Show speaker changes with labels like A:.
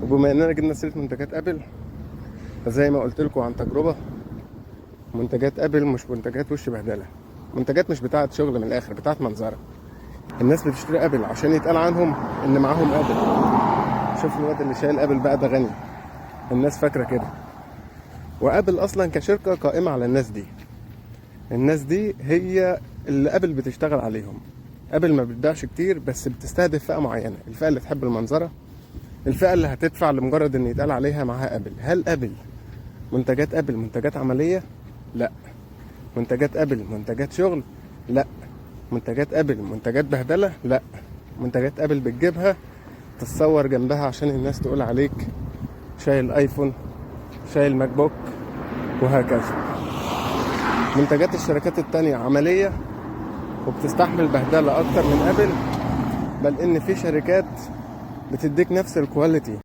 A: وبما اننا جبنا سيره منتجات ابل، فزي ما قلت لكم عن تجربه، منتجات ابل مش منتجات وش بهدله، منتجات مش بتاعه شغل، من الاخر بتاعه منظره. الناس بتشتري ابل عشان يتقال عنهم ان معاهم ابل. شوف الواد اللي شايل ابل بقى ده غني، الناس فاكره كده. وابل اصلا كشركة قائمة على الناس دي، الناس دي هي اللي ابل بتشتغل عليهم. ابل ما بتبيعش كتير، بس بتستهدف فئة معينه، الفئة اللي تحب المنظره، الفئة اللي هتدفع لمجرد ان يتقال عليها معاها ابل. هل ابل منتجات ابل منتجات عملية؟ لا. منتجات ابل منتجات شغل؟ لا. منتجات ابل منتجات بهدله؟ لا. منتجات ابل بتجيبها تتصور جنبها عشان الناس تقول عليك شايل ايفون، شايل ماك بوك، وهكذا. منتجات الشركات التانية عملية وبتستحمل بهدلة أكتر من أبل، بل إن في شركات بتديك نفس ال quality.